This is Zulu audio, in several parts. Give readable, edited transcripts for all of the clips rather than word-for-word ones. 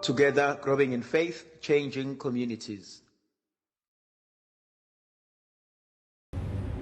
Together, growing in faith, changing communities.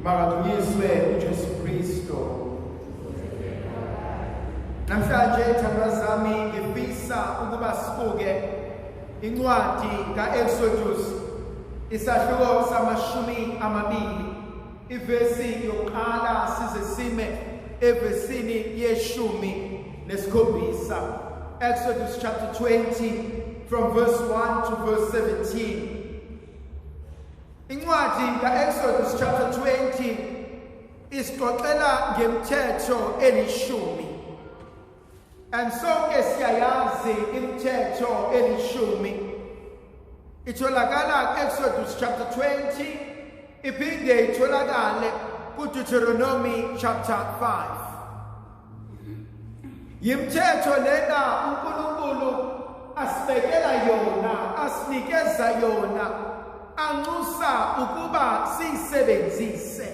Makadunyiswe uJesu Kristo. Namhlanje thandwa zami ngifisa ukuba sibuke incwadi kaExodus isahluko sama-20, ivesi yokuqala size sime evesini ye-17. Exodus chapter 20 from verse 1 to verse 17. Incwadi kaExodus chapter 20 isixoxela ngemithetho elishumi. And sonke siyayazi imithetho elishumi. Itholakala Exodus chapter 20, iphinde itholakale kuDeuteronomy chapter 5. Yimithetho lena uNkulunkulu asibekela yona, asinikeza yona, anxusa ukuba siyisebenzise.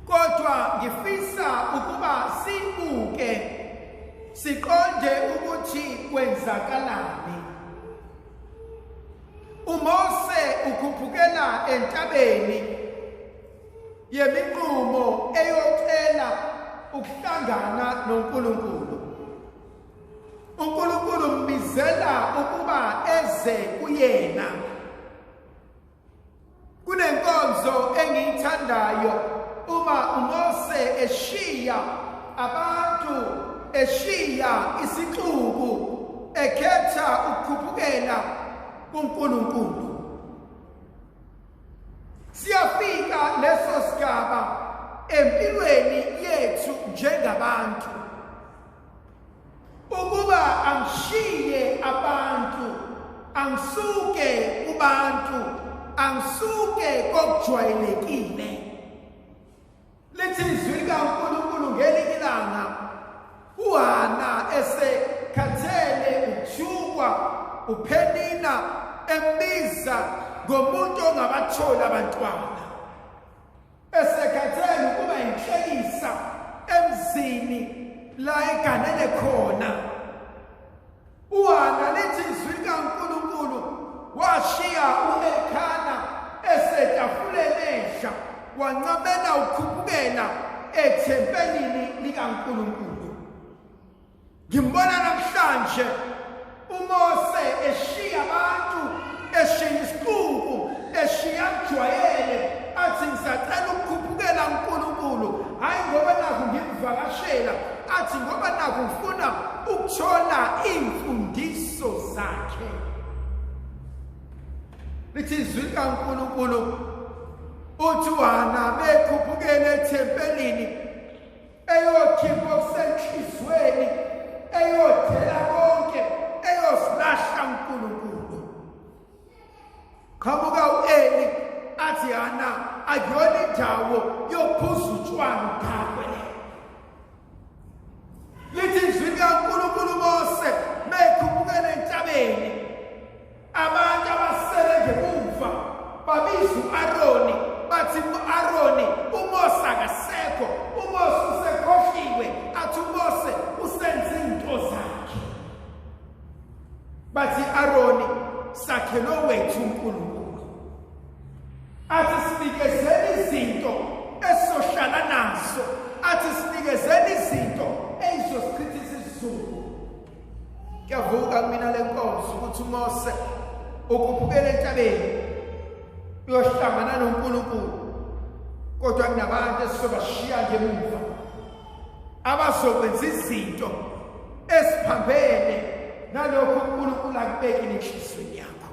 Kodwa ngifisa ukuba sibuke siqonde ukuthi kwenzakalani. uMose ukhuphukela entabeni yeminqumo eyocela ukuhlangana noNkulunkulu. uNkulunkulu umbizela ukuba eze kuyena. Kunenkonzo engiyithandayo uma uMose eshiya abantu, eshiya isixuku, ekhetha ukukhuphukela kuNkulunkulu. Siyafika leso sigaba empilweni yethu njengabantu ukuba angishiye abantu, angisuke kubantu, angisuke kokujwayelekile. Lithi izwi likaNkulunkulu ngelinye ilanga uHana esekhathele ukuthukwa uPhenina embiza ngomuntu ongabatholi abantwana, esekhathele ukuba inhlekisa emzini la eganele khona. uHana, lithi izwi likaNkulunkulu, washiya uElkana esetafuleni edla, wancamela ukukhuphukela ethempelini likaNkulunkulu. Ngimbona namhlanje uMose eshiya abantu, eshiya isixuku, eshiya kujwayele, athi ngisacela ukukhuphukela uNkulunkulu, hayi ngoba nakhu ngimvakashela, athi ngoba nakhu ngifuna ukuthola imfundiso zakhe. Lithi izwi likaNkulunkulu uthi uHana bekhuphukele ethempelini eyokhipha okusenhlizweni, eyodela konke, eyosilahla uNkulunkulu. Qhamuka uEli athi Hana akuyona indawo yokuphuza utshwala udakwe le. Lithi izwi likaNkulunkulu Mose mekhuphukele entabeni, abantu abasele ngemuva babiza uAroni, bathi uAroni uMose akasekho, uMose usekhohliwe, athi uMose usenza izinto zakhe. Bathi Aroni sakhelwe wethu uNkulunkulu, athi sinikezele izinto esizohlala nazo, athi sinikezele izinto ezizosichithisa isizungu. Kuyavuka kumina lenkonzo ukuthi uMose ukhuphukela entabeni uyohlangana noNkulunkulu, kodwa kunabantu esisobashiya ngemuva abazokwenza izinto esiphambene nalokho uNkulunkulu akubekile enhliziyweni yakho.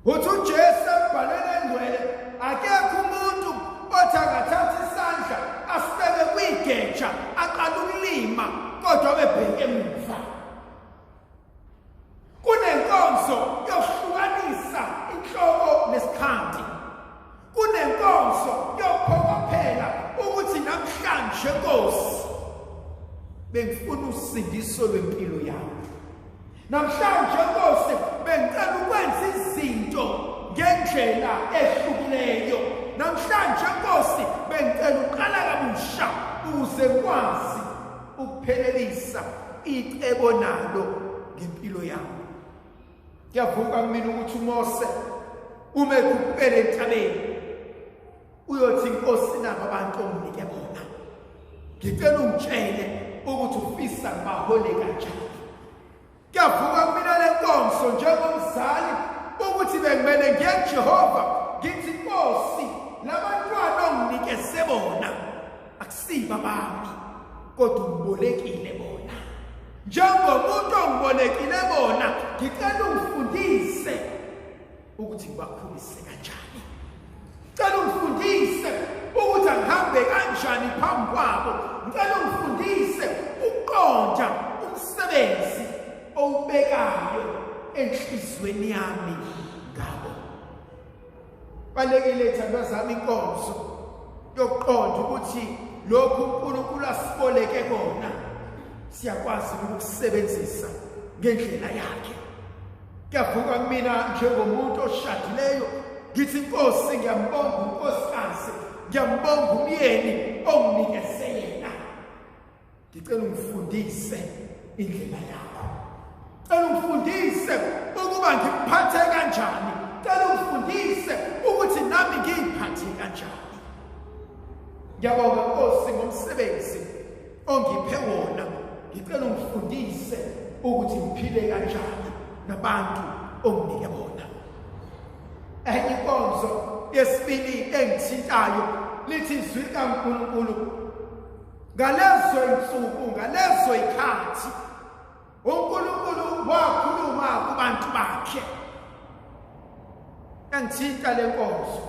Uthi uJesu embhalweni engcwele, akekho umuntu othi angathatha isandla asibeke kwigeja aqale ukulima kodwa bebheke emuva. Kunenkonzo yokuhlukanisa inhloko nesikhanti, kunenkonzo yokuphokophela ukuthi namhlanje Nkosi bengifuna usindiso lwempilo yami, namhlanje Nkosi bengicela ukwenza izinto ngendlela ehlukileyo, namhlanje Nkosi bengicela uqala kabusha ukuze ngikwazi ukuphelelisa icebo nalo ngempilo yami. Kuyavuka kumina ukuthi uMose uma ekhuphukela entabeni uyothi, Inkosi, nabo abantu onginike bona, ngicela ungitshele ukuthi ufisa ngibahole kanjani. Kuyavuka kumina le nkonzo njengomzali ukuthi bekumele ngiye kuJehova ngithi, Nkosi, labantwana onginikeze bona akusibo abami, kodwa ungibolekile bona. Njengomuntu ongibolekile bona, ngicela ungifundise ukuthi ngibakhulise kanjani, ngicela ungifundise ukuthi angihambe kanjani phambi kwabo, ngicela ungifundise ukuqonda umsebenzi owubekayo enhliziyweni yami ngabo. Balekile, thandwa zami, inkonzo yokuqonda ukuthi lokhu uNkulunkulu asiboleke kona siyakwazi ukukusebenzisa ngendlela yakhe. Kuyavuka kumina njengomuntu oshadileyo ngithi, Inkosi, ngiyambonga unkosikazi, ngiyambonga umyeni onginikeze yena, ngicela ungifundise indlela yakho, cela ungifundise ukuba ngiphathe kanjani, cela ungifundise ukuthi nami ngiyiphathe kanjani. Ngiyabonga, Nkosi, ngomsebenzi ongiphe wona, ngicela ungifundise ukuthi ngiphile kanjani nabantu onginike bona. Enye inkonzo yesibili engithintayo, lithi izwi kaNkulunkulu, ngalezo insuku, ngalezo ikhathi, uNkulunkulu wakhuluma kubantu bakhe. Engithinta le nkonzo,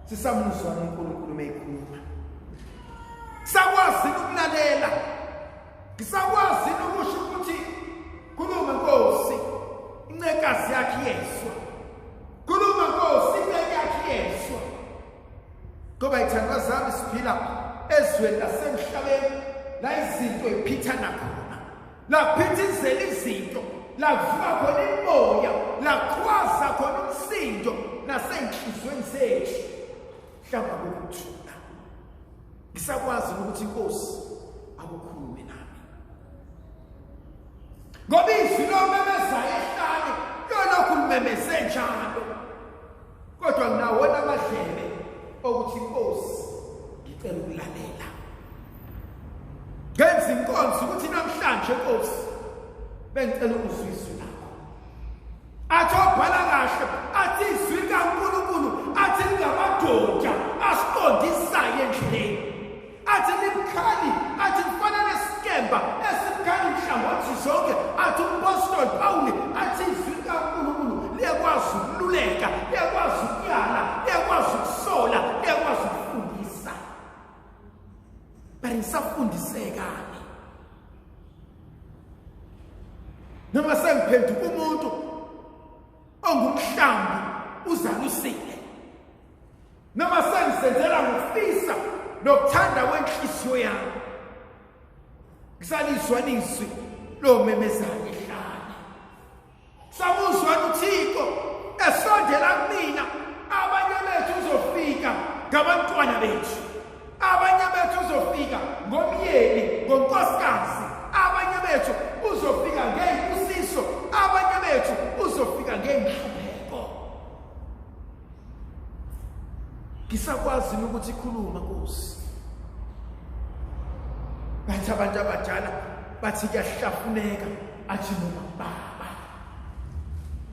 sisamuzwa uNkulunkulu meyikhuluma? Sakwazi ukulalela? Ngisakwazi ukusho ukuthi, "Khuluma, Nkosi, incekazi yakhe yezwa. Khuluma, Nkosi, inceke yakhe yezwa"? Ngoba, ithandwa zami, siphila ezweni lasemhlabeni la izinto iphithana khona, la kuphithizela izinto, la kuvuka khona imoya, la kukhwaza khona umsindo, nasey'nhliziyweni zethu mhlawumbe akukuthula. Ngisakwazi ukuthi, "Inkosi, akukhulume nami"? Ngoba izwi lomemezayo ehlane lolokhu limemeze njalo, kodwa nginawo amadlebe okuthi, "Inkosi, ngicela ukulalela." Ngenza inkonzo ukuthi namhlanje, Nkosi, bengicela ukuzwa izwi lakho. Athi obhala kahle, athi izwi likaNkulunkulu, athi lingamadoda asiqondisayo endleleni, athi libukhali, athi lifana nesikemba esibukhali nhlangothi zonke. Athi umpostoli Pawuli, athi izwi likaNkulunkulu liyakwazi ukululeka, liyakwazi ukuyala, liyakwazi ukusola, liyakwazi ukufundisa. But ngisafundisekani noma sengiphenduka umuntu ongumhlambi uzalusile, noma sengizenzela ngokufisa nokuthanda kwenhliziyo yami? Ngisalizwa izwi lomemezayo ehlane? Samuzwa uThixo esondela kumina? Abanye bethu uzofika ngabantwana bethu, abanye bethu uzofika ngomyeni, ngonkosikazi, abanye bethu uzofika ngey'busiso, abanye bethu uzofika ngey'nhlupheko. Ngisakwazi ukuthi, "Khuluma, Nkosi"? Bathi abantu abadala, bathi kuyahlafuneka, athi noma baba.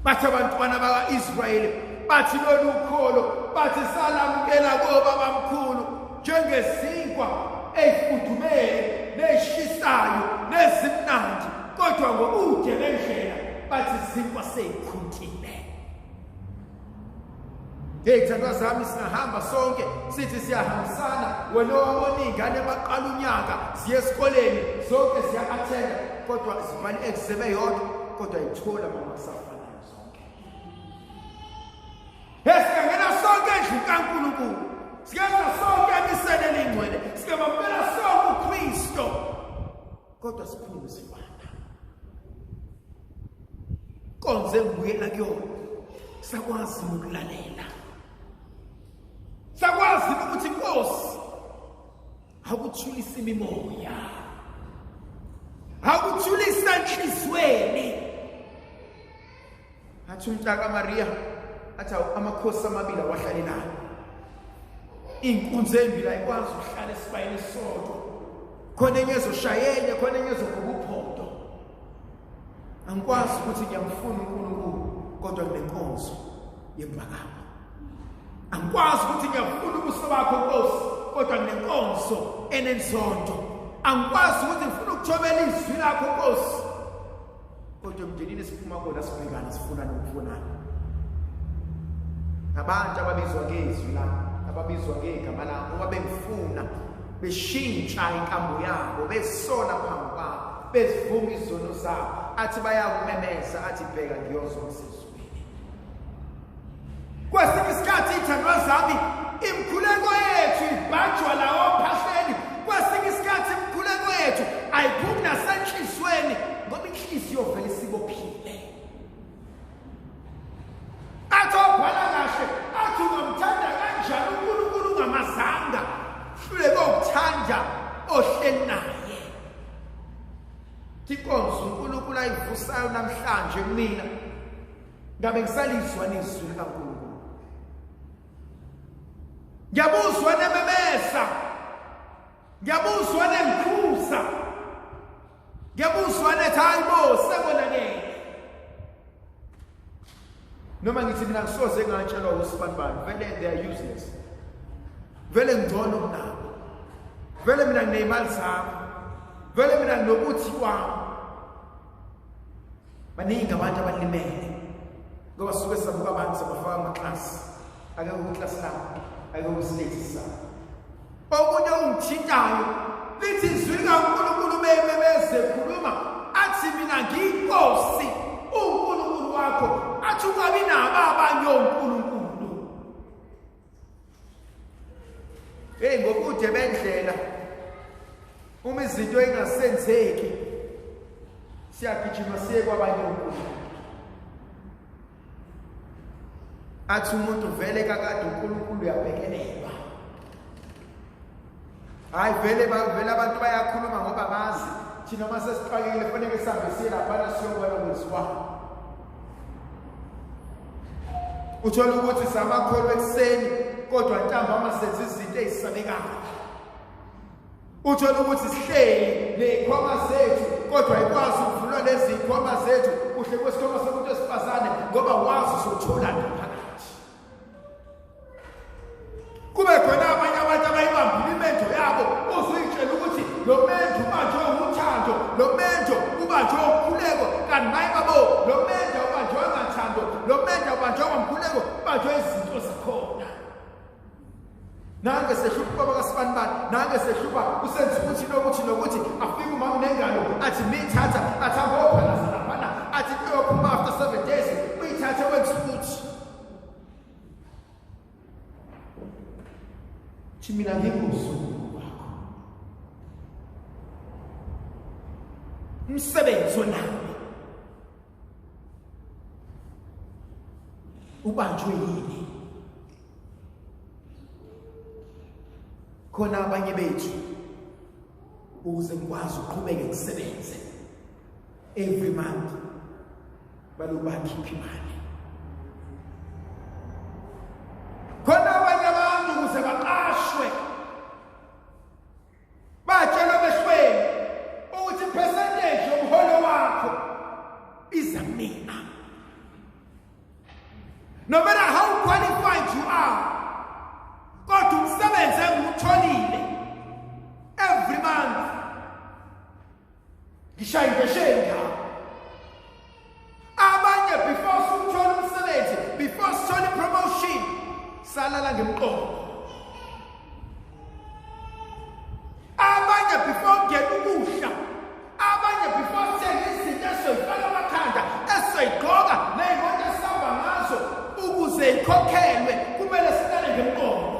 Bathi abantwana baka-Israyeli, bathi lolu kholo, bathi salamukela kobabamkhulu njengezinkwa ey'fudumele ney'shisayo nezimnandi, kodwa ngobude bendlela, bathi izinkwa sey'khuntile. Hey, thandwa zami, singahamba sonke sithi siyahambisana, wena owabona iy'ngane baqala unyaka ziye esikoleni, zonke ziya-attenda, kodwa zibhala i-exam eyodwa, kodwa yithola mama kusafanayo zonke. Hey, singangena sonke endlini kaNkulunkulu, singenza sonke emiseni elingcwele, singamamukela sonke uKristo, kodwa siphume sifana. Konze ngibuyela kuyona, sakwazi ukulalela? Sakwazi ukuthi, "Inkosi, akuthulisa imimoya"? awujulisa enhlizweni. Athi umntaka Maria, athi amakhosi amabili awahlalelana. Inkunzi embili ayikwazi ukuhlala esibayeni esisodwa. Khona enye ezoshayela, khona enye ezogoba uphondo. Angikwazi ukuthi ngiyamfuna uNkulunkulu kodwa nginenkonzo yempakamo. Angikwazi ukuthi ngiyafuna ubuso bakho Nkosi kodwa nginenkonzo enenzondo. Angikwazi ukuthi ngifuna ukuthobela izwi lakho Nkosi kodwa emndenini esiphuma kona sibhekana sifuna nokufunana. Abantu ababizwa ngezwi lami, ababizwa ngegama lami, uma bengifuna beshintsha inkambo yabo, besola phambi kwami, bezivuma izono zabo, athi bayakumemeza, athi bheka ngiyozwa ngisezulwini. Kwesinye isikhathi ithandwa zami, imikhuleko yethu ibhajwa lawo phahleni. Kwesinye isikhathi imikhuleko yethu ayiphumi nasenhlizweni ngoba inhliziyo vele isibophile. Athi obhala kahle, athi ungamthanda kanjani uNkulunkulu ungamazanga, hluleke ukuthanda ohleli naye. Inkonzo uNkulunkulu ayivusayo namhlanje kumina, ngabe ngisalizwa nezwi likaNkulunkulu. Ngiyabuzwa nememeza, ngiyabuzwa nengikhuza, ngiyabuzwa nethi hayi bo sekonakele. Noma ngithi mina ngisoze ngatshelwa usibanibani, vele they are useless, vele ngcono kunabo, vele mina ngineyimali zami, vele mina nginokuthi kwami. Baningi abantu abalimele ngoba suke sabuka abantu sabafaka amaklasi, akekho kwiklasi lami, akekho kwistate sami. Okunye okungithintayo lithi izwi likaNkulunkulu mememeze khuluma, athi mina ngiyinkosi uNkulunkulu wakho, athi ungabi nabo abanye onkulunkulu. Hey, ngobude bendlela uma izinto engasenzeki siyagijima siye kwabanye onkulunkulu. Athi umuntu vele kakade uNkulunkulu uyabhekelelwa. Hayi vele vele abantu bayakhuluma ngoba bazi thina uma sesixakekile kufanele sihambe siye laphana siyobona kwenziwa. Uthola ukuthi samakholwa ekuseni kodwa ntambama senza izinto ezisabekayo. Uthola ukuthi sihleli nezikhwama zethu kodwa ayikwazi ukuvulwa lezi zikhwama zethu kuhle kwesikhwama somuntu wesifazane ngoba wazi uzothola ngaphakathi. Kube khona abanye abantu abayibambile imendo yabo, uzuyitshela ukuthi lo mendo ubanjwe uthando, lo mendo ubanjwe umkhuleko, kanti maye babo lo mendo ubanjwe ngathando, lo mendo ubanjwe ngomkhuleko, ubanjwe izinto zakhona. Nange sehlupha ubaba kaSibanibani, nange sehlupha usenza ukuthi nokuthi nokuthi, afike umama nengalo athi mithatha, athi ambophalaza laphana, athi uyophuma after 7 days, uyithathe wenza ukuthi. Thi mina ngingumzukulu wakho. Umsebenzi onawo ubanjwe yini? Khona abanye bethu ukuze ngikwazi ukuqhubeke ngisebenze every month baloku bakhipha imali. Khona abanye abantu ukuze baqashwe batshelwa emehlweni ukuthi percentage yomholo wakho iza kumina. No matter how qualified you are, kodwa umsebenzi engiwutholile every month ngishaya impesheni ngawo. Abanye before suthola umsebenzi, before sithola promotion, salala ngemqondo. Abanye before ngena ukudla, abanye before sithenga izinto esizoyifaka amakhanda, esizoyigqoka ney'moto esihamba ngazo ukuze ikhokhelwe, kumele silale ngemqondo.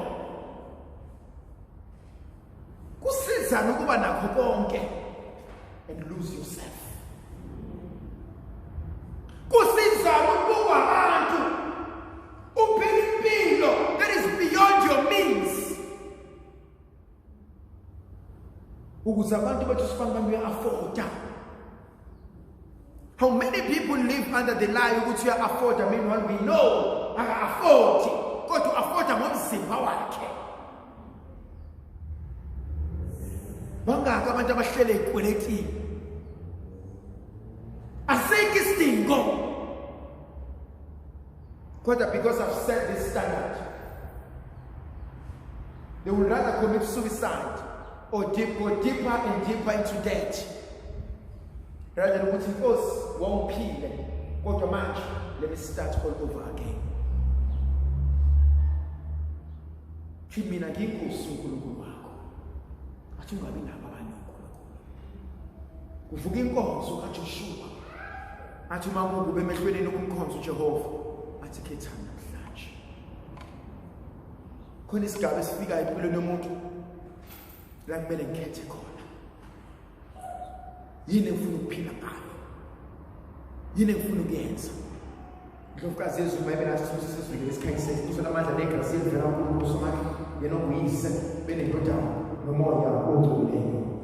Kusizana ukuba nakho konke and lose yourself. Kusizana ukuba abantu uphila impilo that is beyond your means. Ukuze abantu bethu sifane bami uya-afforda. How many people live under the lie ukuthi uya afford? I mean, one we know aka afford, kodwa afforda ngomzimba wakhe. Bangaki abantu abahlele ezikweletini? Asikho isidingo. Kodwa because I've set this standard, they would rather commit suicide or go deeper and deeper into debt. Rather than ukuthi Nkosi wawuphile kodwa manje let me start all over again. Thi mina nginkosi uNkulunkulu wakho. Athi ungabi nabo abanye onkulunkulu. Kuvuka inkonzo kaJoshua. Athi uma kukube emehlweni ukumkhonza uJehova, athi khethani namhlanje. Khona isigaba esifikayo empilweni yomuntu la kumele ngikhethe khona. Yini engifuna ukuphila ngayo? Yini engifuna ukuyenza? Ndlovukazi yezulu mayibe nathi sibusise sizwile esikhanyisele sibusela amandla negazi elivela kuNkulunkulu Somandla yena onguyise benendodana nomoya ongcolileyo.